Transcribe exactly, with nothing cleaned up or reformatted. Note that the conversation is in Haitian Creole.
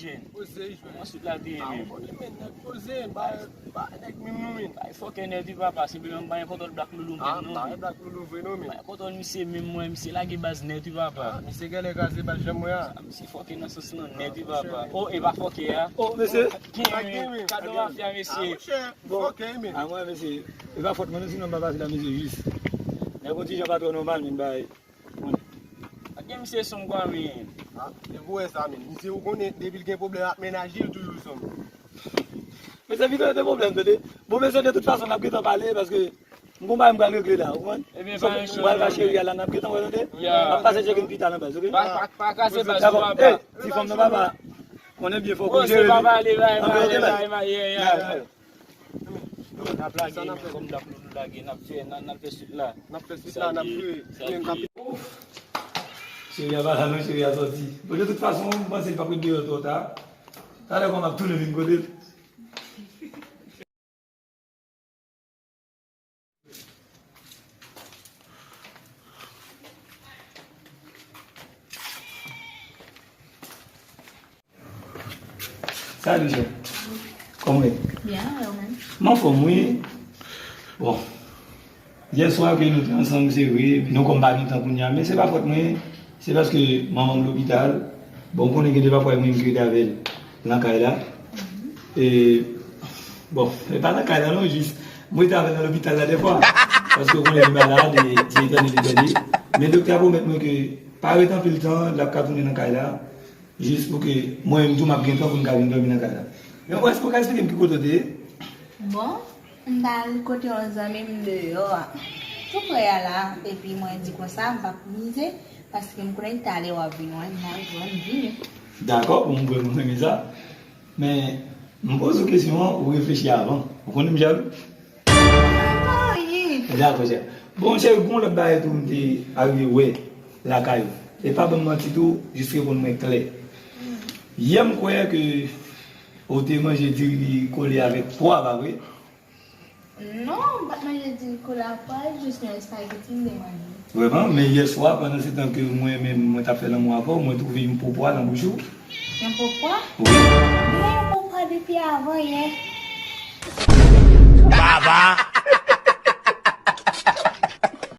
Poze, jwenn. Kòman swit la te ye menm? Poze, ba, ba, nèg menm nou menm. Bay fòkè nèt wi papa, se menm bay kòtòl Black Loulou menm non. Bay Black Loulou vre non menm. Bay kòtòl misye menm mwen, misye lage baz nèt wi papa. Misye genlè kraze baz janm wè a. Misye fòkè nan sans lan nèt wi papa. Oh, e pa fòkè a. Oh, mesye. Kado mafya mesye. Bon, ok, men. A mwen, mesye, e pa fòt mwen non, sinon m pa pase la, mesye, jis. Nèg yon ti jan pa twò nòmal, men bay. Ak gen misye son kwa, men. Ah, depi w wè sa, men. Misye, ou konnen, depi l gen pwoblèm ak mennaj li, l toujou son. Mesye, vin gen pwoblèm, tande. Bon, mesye, de tout fason, n ap gentan pale, paske m gon bagay m pral regle la, ou konprann? Ebyen, pa gen pwoblèm. Mwen al ka cheri a la, n ap gentan wè, tande. Ya. M ap pase tcheke n pita nan baz, ok? Pa, pa, pa kase baz ou, papa. Ti fanm nan, papa. Konnen byen fò pou jere li. Papa ale bay, bay, bay, bay, yeah, yeah. N ap lage, men kòm Black Loulou lage, n ap fè, n ap, n ap fè swit la. N ap fè swit la, n ap jwe. Cheri a pa la non, cheri a sòti. Bon, de tout fason, m panse l p ap ret deyò twò ta. Talè kòm m ap tounen vin kote l. Salut, chè. Kòman w ye? Byen, e ou menm? M anfòm, wi. Bon. Yè swa ke nou te ansanm, se vre, nou kòm pa gen tan kounye a, men se pa fòt mwen, se paske manman m lopital. Bon, ou konnen gen de pafwa mwen menm ki rete avè l nan kay la. E, bon, e pa nan kay la non, jis mwen rete avè l nan lopital la dèfwa. Paske ou konnen li malad, e se etène li tande. Men doktè a pwomèt mwen ke pa ret anpil tan, l ap ka tounen nan kay la. Jis pou ke mwen menm tou m ap gen tan pou n ka vin dòmi nan kay la. Men bon, èske w ka eksplike m ki kote w te ye? Bon, m t al kote yon zanmi m deyò a. Tou prè a la, epi mwen di konsa, m p ap mize, paske m konnen talè w ap vin wè m, m ap jwenn vini. Dakò, pou m kwè m renmen sa. Men, m poze w kesyon an, ou reflechi avan. Ou konnen m jalou? Dakò, chè. Bon, chè, gon lòt bagay tou m te arive wè lakay ou. E pa ban m manti tou, jis reponn mwen klè. Yè m kwè ke ou te manje diri kole avèk pwa, pa vre? Non, m pa t manje diri kole ak pwa, jis yon espageti m te manje. Vrèman, men yè swa, pandan se tan ke mwen menm, mwen t ap fè lanmou avè w, mwen twouve yon po pwa nan bouch ou. Yon po pwa? Wi. Mwen yon po pwa depi avan yè. Baba!